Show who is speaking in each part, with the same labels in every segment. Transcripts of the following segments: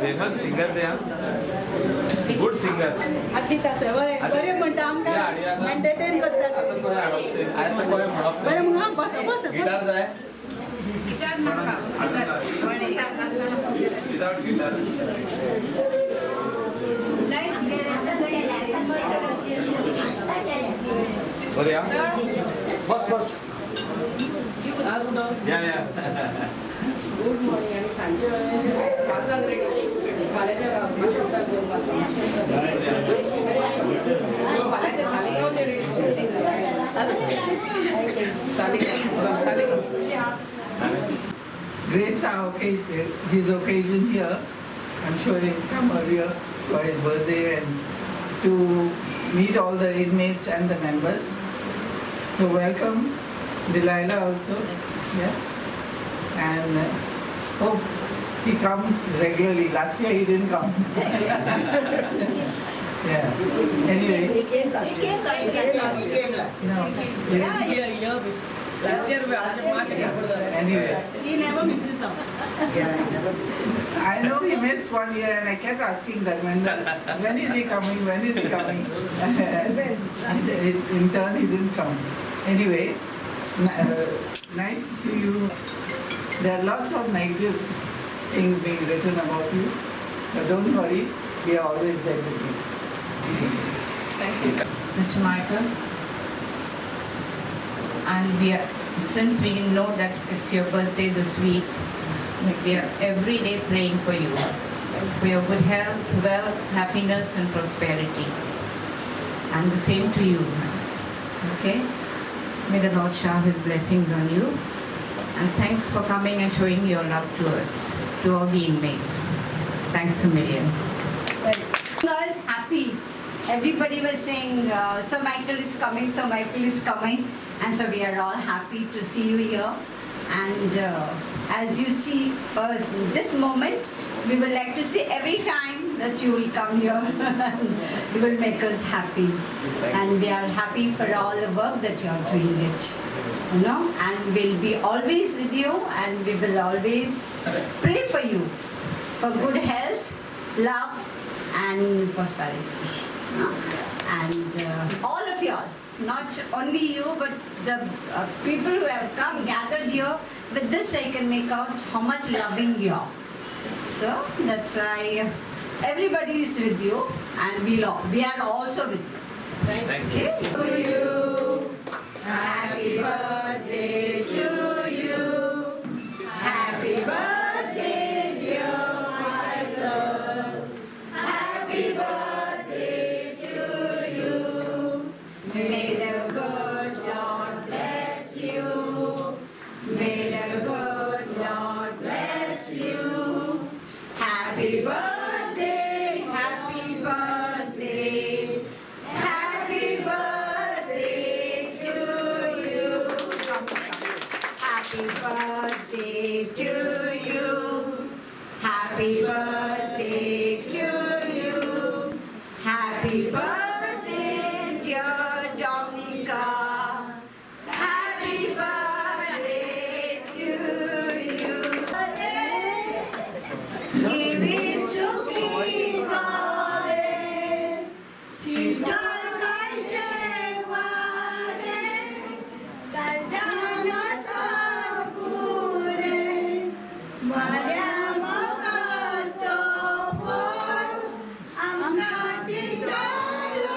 Speaker 1: Famous singer they are. Good singer. Guitar जाय? Without guitar. बस बस. Yeah, yeah.
Speaker 2: Good morning आणि सांजचे पांचांक ready फाल्यांच्या फाल्यांच्या सालिगांवचे ready Saligao Saligao.
Speaker 3: Grace our occasion, his occasion here. I'm sure he's come earlier for his birthday and to meet all the inmates and the members. So welcome Delilah also, yeah. And hope he comes regularly. Last year he didn't come. Yeah. Anyway.
Speaker 4: He came last year. He came last year.
Speaker 3: No.
Speaker 2: Yeah, yeah. Last year we asked him.
Speaker 3: Anyway.
Speaker 5: He never misses out.
Speaker 4: Yeah, he never misses.
Speaker 3: I know he missed 1 year and I kept asking Dharmendra, when is he coming? When is he coming? In turn, he didn't come. Anyway, nice to see you. There are lots of negative things being written about you, but don't worry, we are always there with you.
Speaker 2: Thank you.
Speaker 6: Mr. Michael, and we are, since we know that it's your birthday this week, we are every day praying for you, for your good health, wealth, happiness and prosperity. And the same to you, okay? May the Lord shower His blessings on you. And thanks for coming and showing your love to us, to all the inmates. Thanks a million.
Speaker 4: I was happy. Everybody was saying, Sir Michael is coming, Sir Michael is coming. And so we are all happy to see you here. And as you see this moment, we would like to see every time that you will come here. You will make us happy. And we are happy for all the work that you are doing it. You know, and we'll be always with you, and we will always pray for you, for good health, love, and prosperity. You know? And all of you all, not only you, but the people who have come, gathered here, with this I can make out how much loving you are. So that's why everybody is with you, and we are also with you.
Speaker 1: Thank you.
Speaker 4: Okay? To you. Happy birthday to you. Happy birthday, dear Michael. Happy birthday to you. May the good Lord bless you. May the good Lord bless you. Happy birthday, happy birthday, happy birthday to you. Happy birthday to you. Happy birthday to you. Happy birthday, dear Dominica. Happy birthday to you. Give it to me, God. Chital kashte vare, kaldana tanpure, Maryam kaso for, amsa ditalo.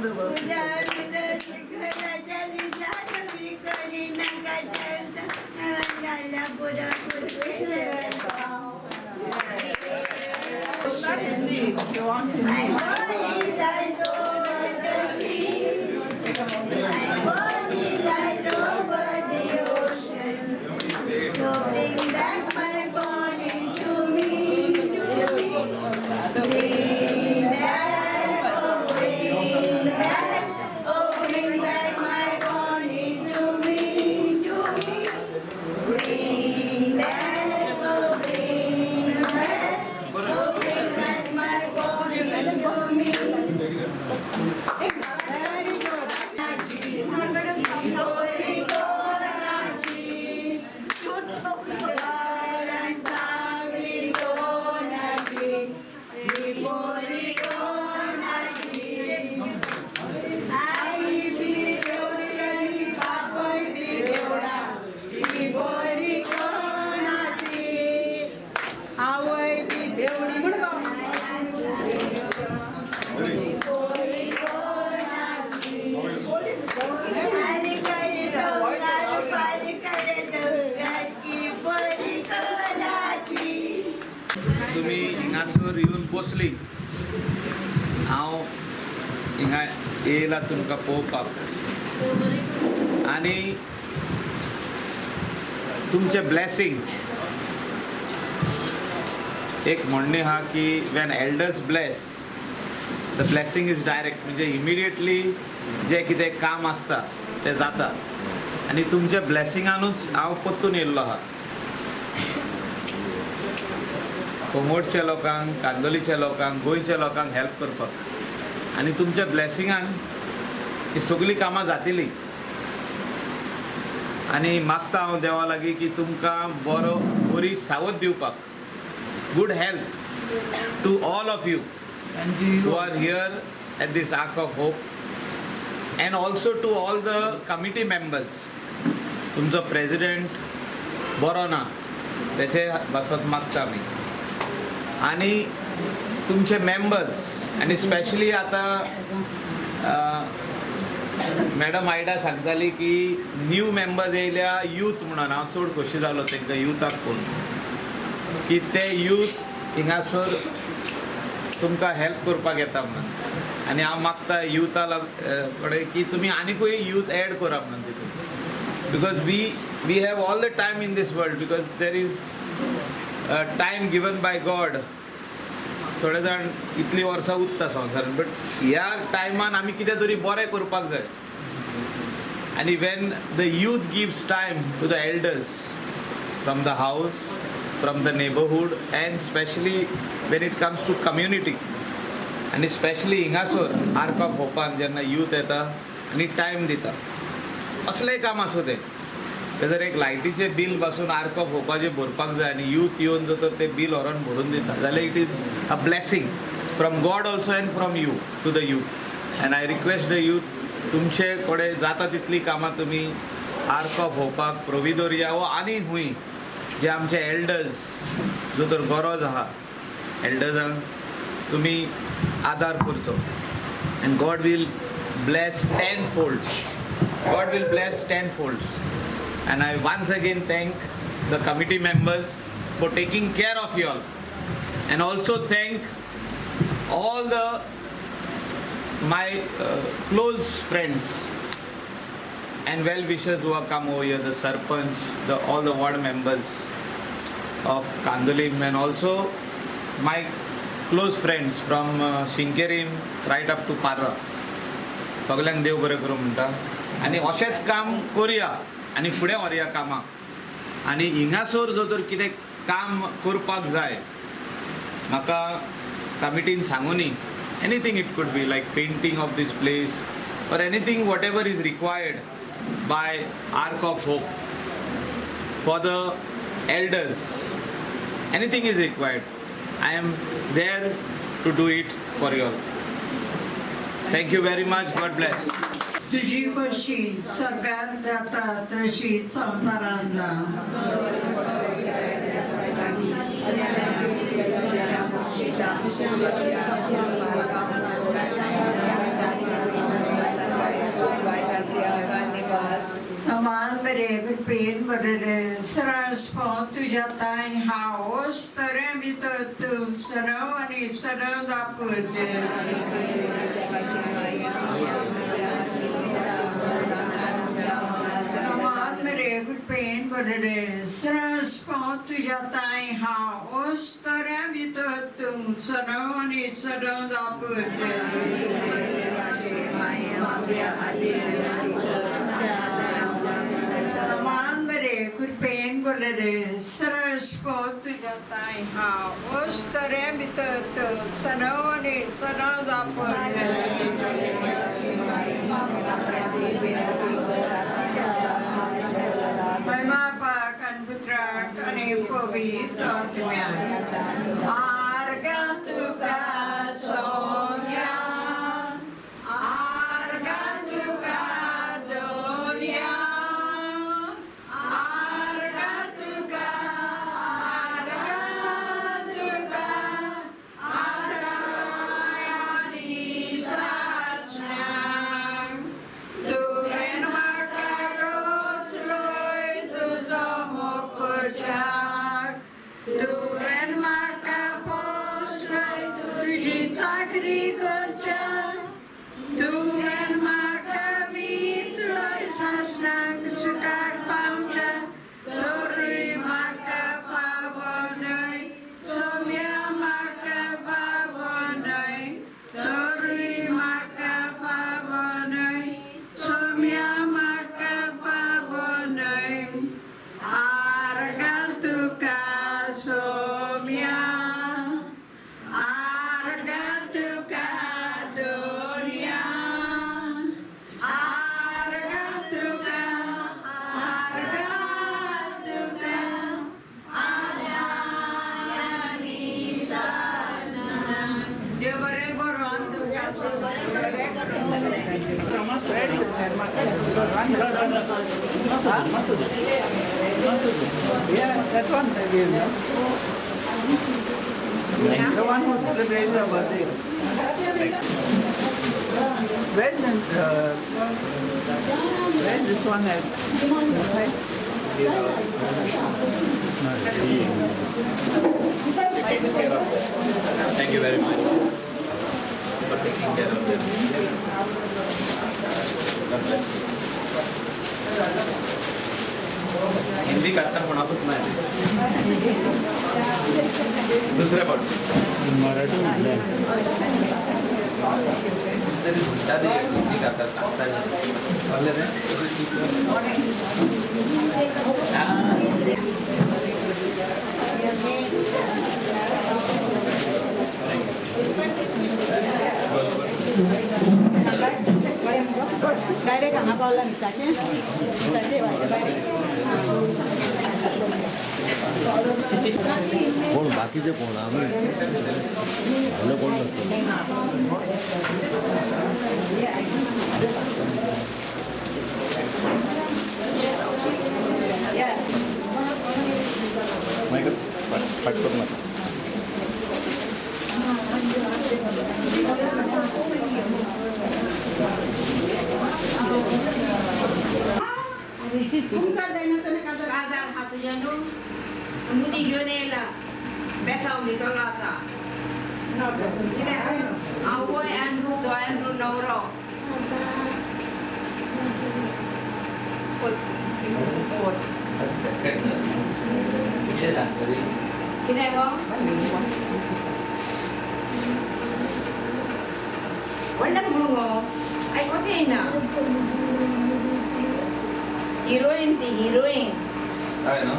Speaker 3: the work. Hindi, you want Hindi?
Speaker 4: My body lies over the sea. My body lies over the ocean. So bring back my body to me, to me. Bring back, oh bring back, oh bring back my body to me, to me. Bring back, oh bring back, oh bring back my body to me. Very good.
Speaker 1: तुम्ही हिंगासर येवन बसली, हांव हिंगा येयला तुमकां पळोवपाक आनी तुमचें ब्लॅसिंग. एक म्हणणें आहा की when elders bless the blessing is direct, म्हणजे इमिडिएटली जें कितें काम आसता तें जाता आनी तुमच्या ब्लॅसिंगानूच हांव परतून येयल्लो आहा. कोमोडच्या लोकांक, कांदोलीच्या लोकांक, गोंयच्या लोकांक हेल्प करपाक आनी तुमच्या ब्लॅसिंगान ही सगळीं कामां जातली. आनी मागता हांव देवा लागीं की तुमकां बरो बरी सावध दिवपाक, good health to all of you who are here at this Ark of Hope and also to all the committee members. तुमचो प्रेजिडेंट बरो ना तेचे बासत मागता आमी, आनी तुमचे मेंबर्स आनी स्पेशली आतां मॅडम आयडा सांगताली की न्यू मेंबर्स येयल्या यूथ म्हणून हांव चड खोशी जालो तांकां युथाक पळोवन की ते यूथ हिंगासर तुमकां हेल्प करपाक येता म्हणून. आनी हांव मागता युथा कडेन की तुमी आनिकूय यूथ एड करा म्हणून तितून, because we have all the time in this world, because there is time given by God. थोडे जाण इतली वर्सां उरता संवसारान, बट ह्या टायमान आमी कितें तरी बरें करपाक जाय. आनी when the youth gives time to the elders from the house, from the neighbourhood, and specially when it comes to community, आनी स्पेशली हिंगासर आर्क ऑफ होपान जेन्ना यूथ येता आनी टायम दिता, असलेंय काम आसूं तें, ते जर एक लायटीचें बील पासून आर्क ऑफ होपाचें भरपाक जाय आनी यूथ येवन जर तर तें बील व्हरोन भरून दिता जाल्यार it is a blessing from God also and from you to the youth. And I request the youth, तुमचे कडेन जाता तितलीं कामां तुमी आर्क ऑफ होपाक, प्रोविदोरिया वो आनी खूंय जे आमचे एल्डर्स जो तर गरज आहा एल्डर्सांक तुमी आदार करचो. And God will bless 10 folds. God will bless 10 folds. And I once again thank the committee members for taking care of you all, and also thank all the my close friends and well wishers who have come over here, the sarpanch, all the ward members of Candolim, and also my close friends from Shinkerim right up to Parra. सगळ्यांक देव बरें करूं म्हणटा आनी अशेंच काम करुया आनी फुडें व्हरुया कामाक. आनी हिंगासर जर तर कितें काम करपाक जाय म्हाका कमिटीन सांगूनी, anything it could be like painting of this place or anything whatever is required by Ark of Hope for the elders, anything is required, I am there to do it for you all. Thank you very much. God bless.
Speaker 5: तुझी कशी सगळ्यात जाता तशी संवसारात जा. तुज्या तांय हांव तरें भितर तूं सदां आनी सदां दापते. मान मेरे कृपेन बरले सरस पाव तुज्या तांय हांव तरें भितर तूं सदां आनी सदां दापते. मान मेरे कृपेन बरले सरस पाव तुज्या तांय हांव तरें भितर तूं सदां आनी सदां दापते. Putra आनी पवित्र आत्म्याक आर्गां तुका सोम्या, आर्गां तुका दोन्या, आर्गां तुका, आर्गां तुका आतां आनी सासणाक. तुवें म्हाका रोचलोय तुजो मोकोच्याक, तुवें म्हाका पोसलोय तुजी चाकरी करच्याक, तुवें म्हाका विचलोय सासणाक सुखाक पावच्याक, तरूय म्हाका फावो न्हय सोम्या म्हाका फावो न्हय, तरूय म्हाका फावो न्हय सोम्या म्हाका फावो न्हय. आर्गां तुका सोम्या, आर्गां तुका दोन्या, आर्गां तुका, आर्गां तुका आतां आनी सासणाक. देव बरें करूं तुमकां सगळ्यांक.
Speaker 3: Yeah, that one I gave you. The one who celebrates her birthday. Where this one at?
Speaker 1: Takes care of them. Thank you very much for taking care of them. God bless you. Hindi काडटा कोणाकूच ना दुसऱ्या पावटी
Speaker 7: मराठी म्हटलें
Speaker 1: तरी म्हणटा ते हिंदी काडटात नासता कळ्ळें रे. Ah.
Speaker 8: डायरेक्ट हांगा पावला मिसाचे मिसाचे वायटे.
Speaker 7: कोण बाकीचे कोण आमी व्हडले कोण नासतले. मागीर फाट करूं नाका.
Speaker 8: तुमचा जायनासतना काजार
Speaker 9: काजार हा तुज्या न्हू मुदी घेवन येयला बेसाव भितरलो आतां कित्याक आवय
Speaker 6: एंड्रू तो एंड्रू नवरो.
Speaker 1: कितें सांगतली?
Speaker 6: कितें गो?
Speaker 9: व्हडलें म्हणून गो आयकोच येयना. हिरोईन ती हिरोईन.
Speaker 1: हय न्हू.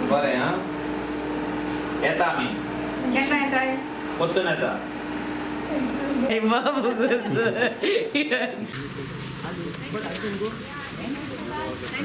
Speaker 1: बरें आं, येता आमी.
Speaker 6: केन्ना येताय?
Speaker 1: परतून येता.
Speaker 2: बाबू कसं.